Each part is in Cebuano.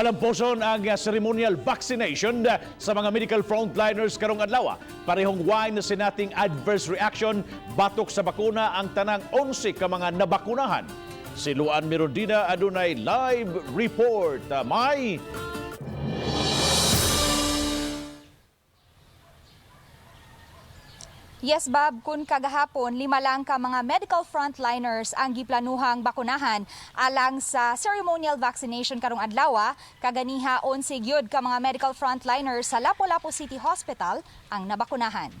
Malamposon ang ceremonial vaccination sa mga medical frontliners karong adlaw. Parehong way nasinating adverse reaction batok sa bakuna ang tanang 11 ka mga nabakunahan. Si Luan Mirondina adunay live report. May Yes, Bob, kung kagahapon, 5 lang ka mga medical frontliners ang giplanuhang bakunahan alang sa ceremonial vaccination karong adlaw, kaganiha 11 gyud ka mga medical frontliners sa Lapu-Lapu City Hospital ang nabakunahan.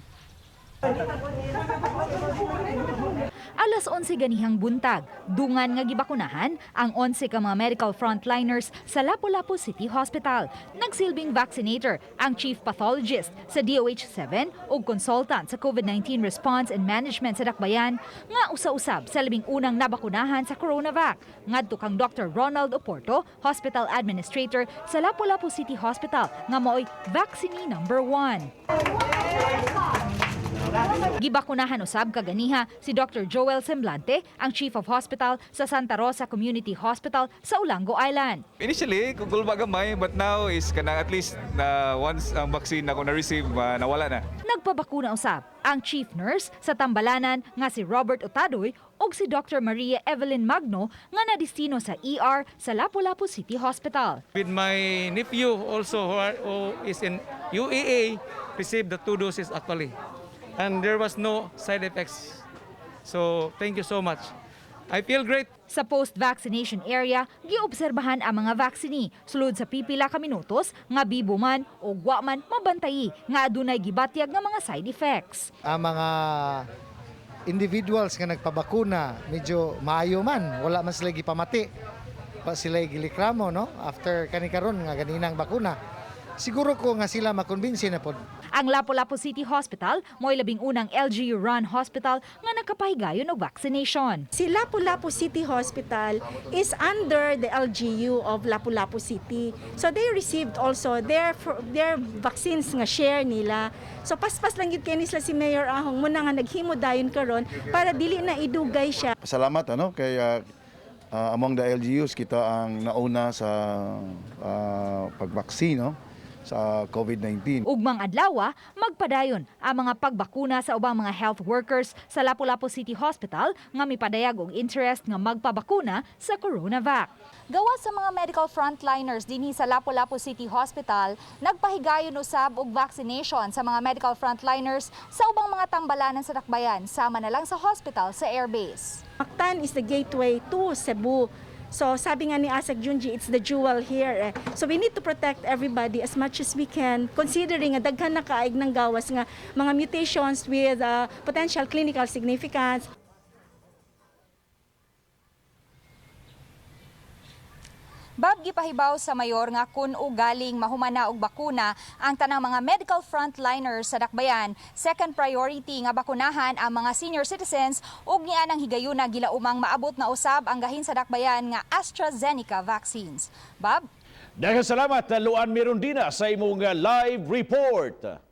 Alas 11 ganihang buntag, dungan nga gibakunahan ang 11 ka mga medical frontliners sa Lapu-Lapu City Hospital. Nagsilbing vaccinator ang chief pathologist sa DOH-7 ug consultant sa COVID-19 response and management sa Dakbayan nga usa-usab sa 11 nabakunahan sa CoronaVac. Ngadto kang Dr. Ronald Oporto, hospital administrator sa Lapu-Lapu City Hospital nga maoy vaccinee number 1. Gibakunahan usab kaganiha si Dr. Joel Semblante, ang Chief of Hospital sa Santa Rosa Community Hospital sa Olango Island. Initially, kulba gamay, but now is kanang at least na once ang vaccine ako na-receive, nawala na. Nagpabakuna usab ang Chief Nurse sa Tambalanan nga si Robert Otadoy ug si Dr. Maria Evelyn Magno nga nadistino sa ER sa Lapu-Lapu City Hospital. With my nephew also who is in UEA, received the two doses actually. And there was no side effects. So thank you so much. I feel great. Sa post-vaccination area, giobserbahan ang mga vaccine sulod sa pipila ka minutos nga bibo man o wa man mabantayi nga adunay gibatyag nga mga side effects. Ang mga individuals nga nagpabakuna medyo maayo man, wala man sila gipamati pa, sila gilikramo, no, after kani karon nga ganinang bakuna, siguro ko nga sila makonbinsi na pod. Ang Lapu-Lapu City Hospital mo'y 11 LGU-run hospital nga nakapahigayon og vaccination. Si Lapu-Lapu City Hospital is under the LGU of Lapu-Lapu City. So they received also their vaccines nga share nila. So paspas lang gyud kay ni sila si Mayor Ahong muna nga naghimo dayon karon para dili na idugay siya. Salamat ano kay among the LGUs, kita ang nauna sa pagbaksin, no, sa COVID-19. Ugmang adlaw, magpadayon ang mga pagbakuna sa ubang mga health workers sa Lapu-Lapu City Hospital nga mipadayag og interest nga magpabakuna sa CoronaVac. Gawas sa mga medical frontliners dinhi sa Lapu-Lapu City Hospital, nagpahigayon usab og vaccination sa mga medical frontliners sa ubang mga tambalanan sa Dakbayan, sama na lang sa hospital sa airbase. Mactan is the gateway to Cebu. So sabi nga ni Asec Junji, it's the jewel here, eh. So we need to protect everybody as much as we can, considering nga daghan na kaayog ng gawas nga mga mutations with potential clinical significance. Bob, gipahibaw sa mayor nga kun ugaling mahumana og bakuna ang tanang mga medical frontliners sa Dakbayan, second priority nga bakunahan ang mga senior citizens ug nianang higayuna gilaumang maabot na usab ang gahin sa Dakbayan nga AstraZeneca vaccines. Bob? Daghang salamat, Luan Mirondina, sa imong live report.